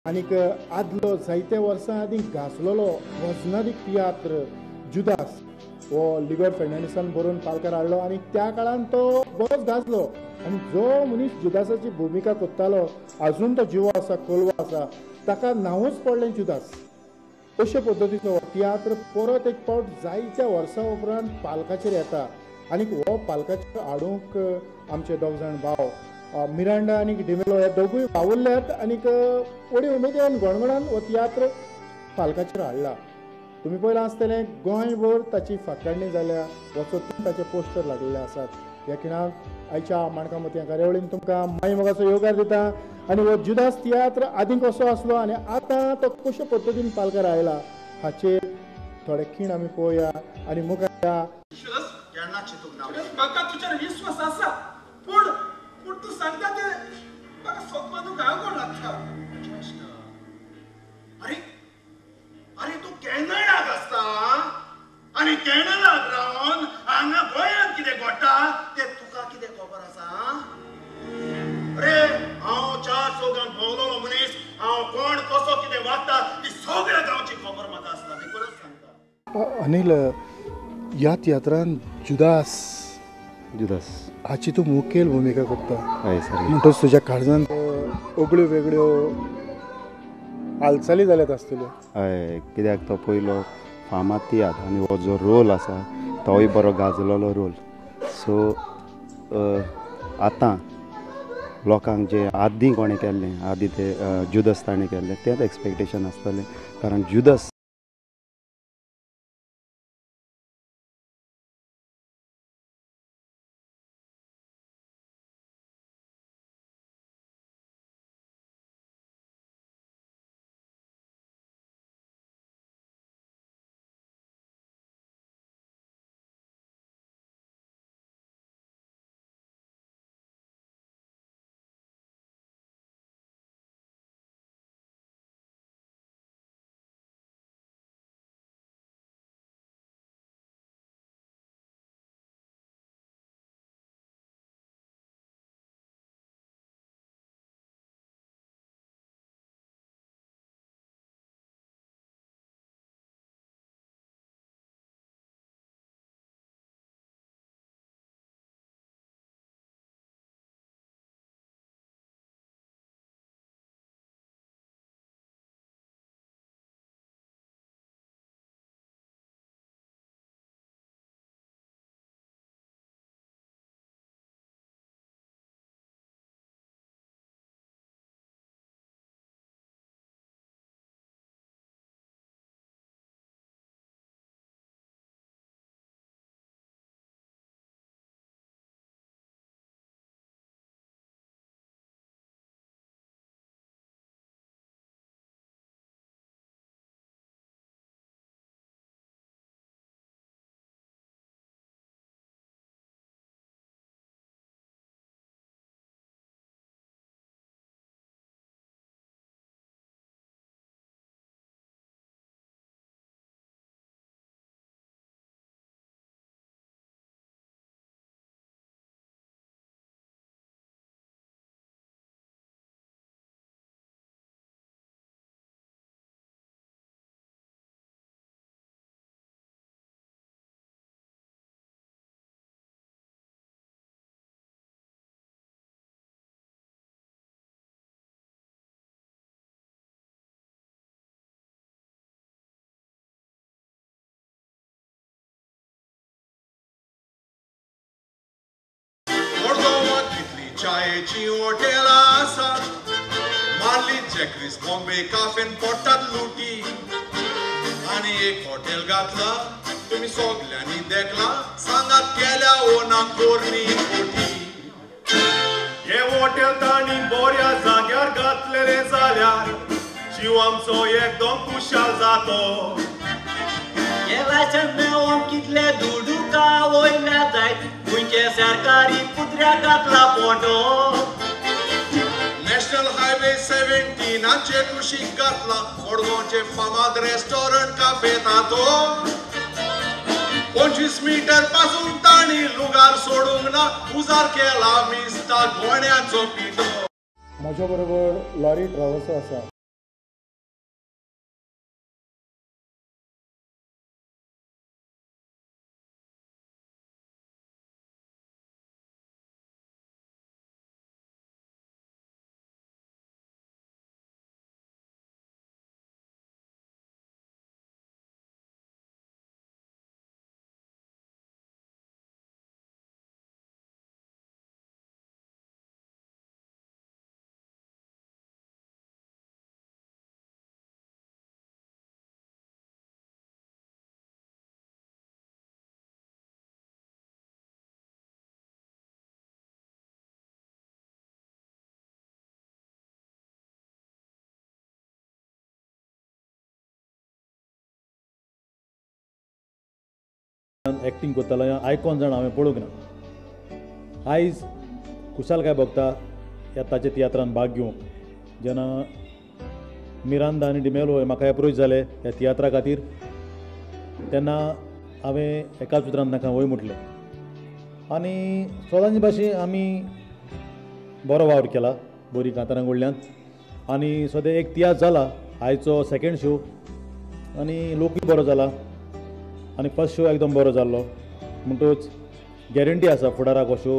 आनीक आदलो जायते वर्सां आदीं गाजलेलो वजनादीक तियात्र जुदास हो लिगोर फेर्नांडीसान बरोवन पालकार हाडलो आनी त्या काळान तो बरोच गाजलो. आनी जो मनीस जुदासाची भुमिका करतालो आजून तो जिवो आसा, कोलवो आसा, ताका नांवूच पडलें जुदास. अशे पद्दतीचो तियात्र परत एक फावट जायत्या वर्सां उपरांत पालकाचेर येता आनी हो पालकाचेर हाडूंक आमचे दोग जाण भाव मिरांडा आनी डिमेलो हे दोगूय वावुरल्यात आनीक व्हडी उमेदीन गणगणान हो तियात्र पालकाचेर हाडला. तुमी पळयलां आसतलें गोंयभर ताची फाकाणी जाल्या, वचत ताचे पोस्टर लागिल्ले आसात. ह्या खिणाक आयच्या माणकां मोतयां कार्यावळीन तुमकां माई मोगाचो येवकार दिता. आनी हो जुदास तियात्र आदीं कसो आसलो आनी आतां तो कशे पद्दतीन पालकार आयला हाचेर थोडे खीण आमी पळोवया आनी मुखार. म्हाका तुजेर विस्वास आसा, पूण पूण तूं सांगता तें म्हाका सोदपाक गांव लागता. अरे अरे तूं कॅनडाक आसता आनी कॅनडाक रावन हांगा गोंयांत कितें घडटा तें तुका कितें खबर आसा? अरे हांव चार चौगांत भोंवलोलो मनीस, हांव कोण कसो कितें वागता ती सगळ्या गांवची खबर म्हाका आसता. देखूनच सांगता. अनिल, ह्या तियात्रान जुदास जुदास हाची तूं मुखेल भुमिका करता म्हणटच तुज्या काळजान वेगळ्यो वेगळ्यो हालचाली जाल्यात आसतल्यो. हय, कित्याक तो पयलो फामाद तियात्र आनी हो जो रोल आसा तोय बरो गाजलेलो रोल. सो आतां लोकांक जे आदीं कोणें केल्लें, आदीं ते जुदास ताणें केल्लें तेंच एक्सपेक्टेशन आसतलें, कारण जुदास चायेची हॉटेलां आसा, मारली चॅकरीस बॉम्बे काफेन पोटात लुटी आनी एक हॉटेल घातला तुमी सगल्यांनी देखला, सांगात केल्या ओ ना कोरनी कोटी. हे हॉटेल तांणी बऱ्या जाग्यार घातलेले जाल्यार जीव आमचो एकदम खुशाल जातो. मेवोन कितले दुडू का वयल्या जायत गोंयचे सरकारी कुत्र्या घातला पोटो. नॅशनल हायवे 17 कुशीक घातला मडगांवचे फामाद रेस्टॉरंट काफे तातो. 25 मिटर पासून तांणी लुगार सोडूंक ना, उजार केला मिस्ता गोण्याचो पिठो. म्हज्या बरोबर लॉरी ट्रॅव्हल्सो आसा. तियात्रान एक्टींग करतालो आयकोन जाण हांवें पळोवंक ना. आयज खुशालकाय भोगता ह्या ताच्या तियात्रान भाग घेवंक. जेन्ना मिरांदा आनी डिमेलो म्हाका एप्रोच जाले ह्या तियात्रा खातीर तेन्ना हांवें एकाच उतरान तांकां वय म्हटलें आनी सदांच भाशेन आमी बरो वावर केला बरी कांतारां कडल्यान आनी सद्या एक तियात्र जाला आयचो सेकेंड शो आनी लोकूय बरो जाला आनी फर्स्ट शो एकदम बरो जाल्लो म्हणटकूच गॅरंटी आसा फुडाराक हो शो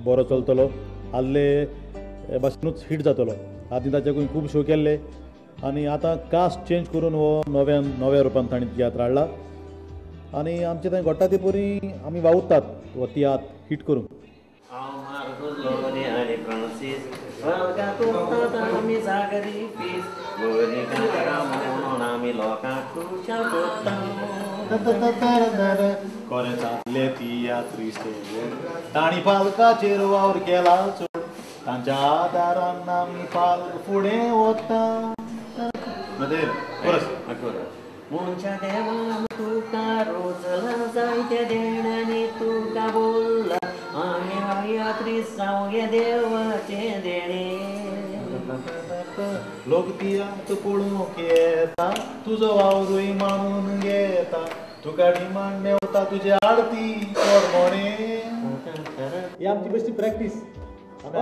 बरो चलतलो, आदले भाशेनूच हिट जातलो. आदीं ताच्याकून खूब शो केल्ले आनी आतां कास्ट चेंज करून हो नव्यान नव्या रुपान ताणें तियात्र हाडला आनी आमचे थंय घडटा ते परी आमी वावुरतात हो तियात्र हिट करूंक. कोरेंतांतले तियात्रिस्ते तांणी पालकाचेर वावर केला चड, तांच्या आदारान आमी पालक फुडें वता. मनशा देवान तुका रोजला जायत्या देण्यांनी तुका बोल्ला आमी तियात्रिस्तांव गे देवाचें देणें. लोक तियात्र पळोवंक येता तुजो वावरूय मानून घेता, तुका डिमांड मेवता तुजे आरती कोर. ही आमची बेश्टी प्रॅक्टीस. हय,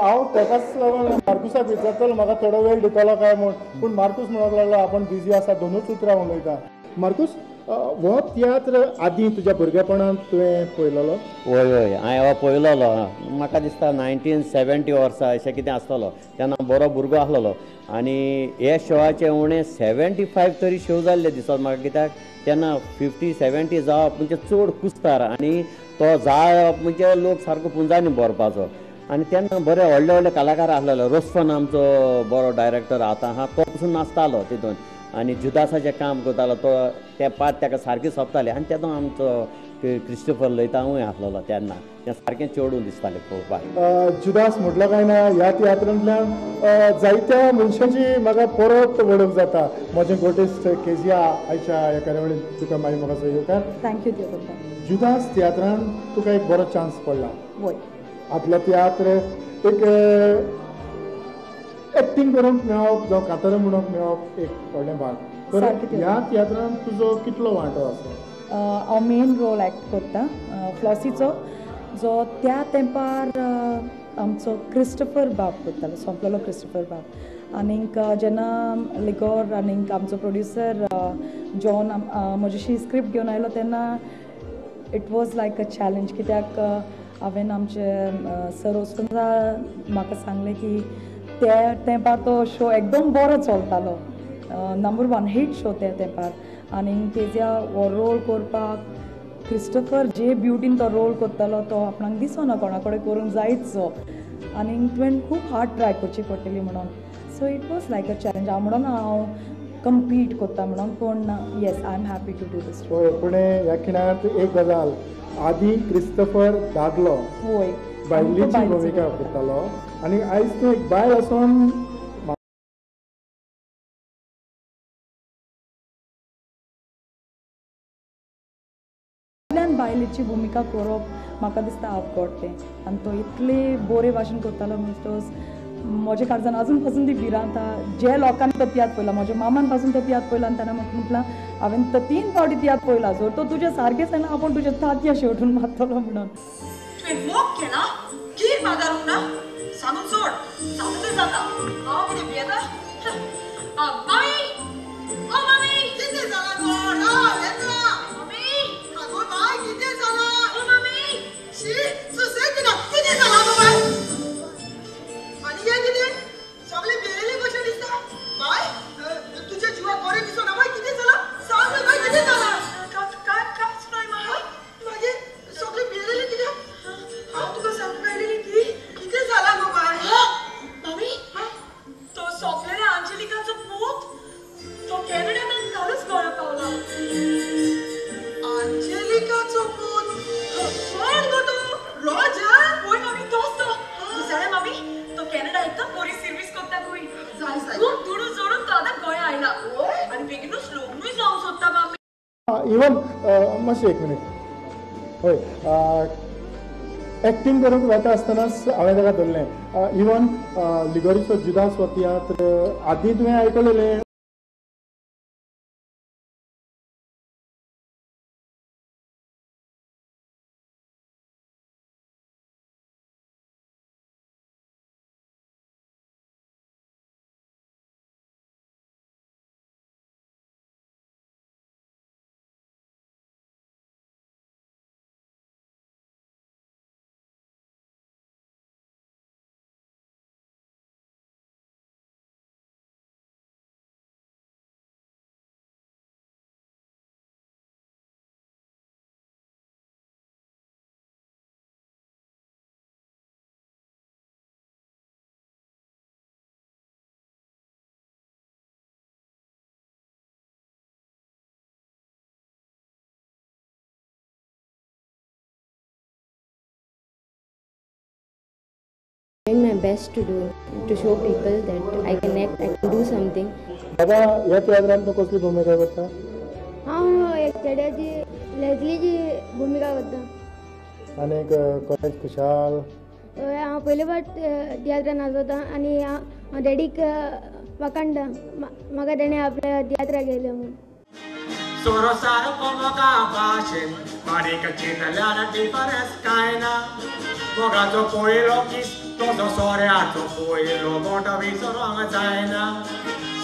हांव तेकाच लागून मार्कुसाक विचारतलो म्हाका थोडो वेळ दितलो काय म्हूण, पूण मार्कूस म्हणूंक लागलो आपूण बिजी आसा, दोनूच उतरां उलयता. मार्कूस, हो तियात्र आदीं तुज्या भुरगेपणांत तुवें पळयलेलो? हय हय, हांवें हो पळयलेलो. म्हाका दिसता 1970 वर्सां अशें कितें आसतलो तेन्ना बरो भुरगो आसलेलो आनी हे शोवाचे उणें 75 तरी शो जाल्ले दिसत म्हाका, कित्याक तेन्ना 50-70 जावप म्हणजे चड कुस्तार आनी तो जावप म्हणजे लोक सारको पुंजांनी भरपाचो. आनी तेन्ना बरे व्हडले व्हडले कलाकार आसलेले. रोस्फन आमचो बरो डायरेक्टर आतां आहा तो पसून नाचतालो तितून आनी जुदासाचें काम करतालो तो, तें पार्ट ताका सारकें सोंपतालें. आनी तेदो आमचो क्रिस्टोफर लयतांवूय आसलेलो तेन्ना, तें सारकें चेडूं दिसतालें पळोवपाक. जुदास म्हटलो काय ना ह्या तियात्रांतल्यान जायत्या मनशांची म्हाका परत वळख जाता. म्हजें गोटेस्ट केजिया आयच्या ह्या कार्यावळींत तुका मागीर म्हाका सहयोगार. Thank you देव. जुदास तियात्रान तुका एक बरो चान्स पडला. वय, आदलो तियात्र एक एक्टींग करूंक मेळप जावं कांतारां म्हणूंक मेळप एक व्हडलें भाग, तर ह्या तियात्रान तुजो कितलो वांटो आसा? हांव मेन रोल एक्ट करता फ्लॉसीचो, जो त्या तेंपार आमचो क्रिस्टफर बाब करतालो, सोंपलेलो क्रिस्टफर बाब. आनीक जेन्ना लिगोर आनीक आमचो प्रोड्युसर जॉन म्हजीशी स्क्रिप्ट घेवन आयलो तेन्ना it was like a challenge, कित्याक हांवें आमचे सर वचून म्हाका सांगलें की ते तेंपार तो शो एकदम बरो चलतालो, नंबर 1 हिट शो ते तेंपार. आनी केजिया हो रोल करपाक क्रिस्टफर जे ब्युटीन तो रोल करतालो तो आपणाक दिसना कोणा कडेन करूंक जायतसो, आनी तुवें खूब हार्ड ट्राय करची पडटली म्हणून. So it was like a challenge. हांव म्हणून हांव कंपीट करता म्हणून, पूण yes I am happy to do this. हय, पूण ह्या खिणांत एक गजाल, आदी क्रिस्टफर दादलो हय बायलेची भुमिका करतालो आनी आयज तूं एक बायल आसून बायलेची भुमिका करप म्हाका दिसता अपगोड तें. आनी तो इतले बरे भाशेन करतालो म्हणटकच म्हज्या काळजान अजून पासून ती भिरांत आहा. जे लोकांनी तो तियात्र पळयला, म्हज्या मामान पासून तो तियात्र पळयला आनी तेन्ना म्हाका म्हटलां हांवें तो 3 फावटी तियात्र पळयला, जर तो तुज्या सारकेंच जायना आपूण तुज्या तांतयां शेवटून मारतलो म्हणून. तुवें मोग केला कीर मागारूंक ना, सांगून सोड, जाता तें जाता, हांव कितें भियेता? मामी, ओ मामी, कितें जालां गो? राव येता. मामी, आगो बाय कितें जालां? ओ मामी, शी सुसेग दिना, कितें जालां गो बाय? आनी हें कितें सगळें भियेलें कशें दिसता बाय? तुज्या जिवाक बरें दिसना बाय, कितें जालां सांग बाय, कितें जालां? कांयच न्हय मामी. मागीर सगळें भियेलें कित्याक? हांव तुका सांगूंक आयलेली की कितें जालां गो बाय? मामी, तो सोंपलेल्या आंजेलिकाचो पूत तो कॅनडांत कालूच गोंया पावला. आंजेलिकाचो पूत? कोण गो तो? रॉजर? वय मामी, तोच तो. जाणा मामी, तो कॅनडा एकदम बरी सर्वीस करता खंय, खूब दुडू जोडून तो आतां गोंया आयला आनी बेगीनूच लग्नूय जावंक सोदता मामी. इवन मातशें एक मिनीट, हय, एक्टींग करूंक वता आसतनाच हांवें ताका धरलें. इवन लिगोरीचो जुदास हो तियात्र आदीं तुवें आयकलेलें? Doing my best to do, to show people that I can act, I can do something. बाबा, ह्या तियात्रांत तूं कसली भुमिका करता? हांव एक चेड्याची लेजलीची भुमिका करता. आनीक कॉलेज खुशाल? हांव पयले फावट तियात्रान नाचता आनी हांव डॅडीक वाखाणटा, म्हाका तेणें आपल्या तियात्राक घेयलें म्हूण. सोरो सारको मोगा भाशेन बारीक चिंतल्यार डिफरन्स कांय ना. मोगाचो पयलो किस तसो सोऱ्याचो पयलो मोटो विसरोंक जायना.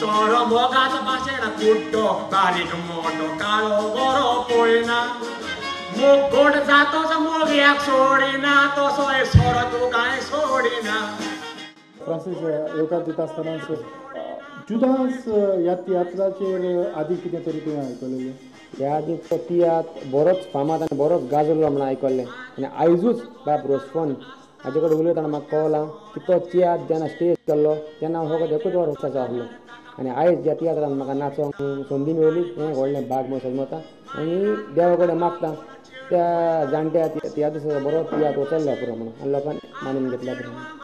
सोरो मोगाचो भाशेन कुड्डो बारीक मोटो काळो गोरो पळयना. मोग गोड जातोच मोगयाक सोडिना तसोय सोरो तुकाय सोडिना. फ्रांसीस, येवकार दिता आसतनाच जुदास ह्या तियात्राचेर आदी कितें तरी तुवें आयकलेलें? ह्या आदी तो तियात्र बरोच फामाद आनी बरोच गाजलो म्हणून आयकल्लें आनी आयजूच बाब रोजफोन हाजे कडेन उलयतना म्हाका कळ्ळां की तो तियात्र जेन्ना स्टेज केल्लो तेन्ना हांव फकत एकूच वर्साचो आसलो आनी आयज ज्या तियात्रान म्हाका नाचोंक संदी मेळ्ळी हें व्हडलें भाग म्हूण समजता आनी देवा कडेन मागता त्या जाणट्या तियात्राचो बरो तियात्र वचल्ल्या पुरो म्हणून आनी लोकांनी मानून घेतल्या पुरो.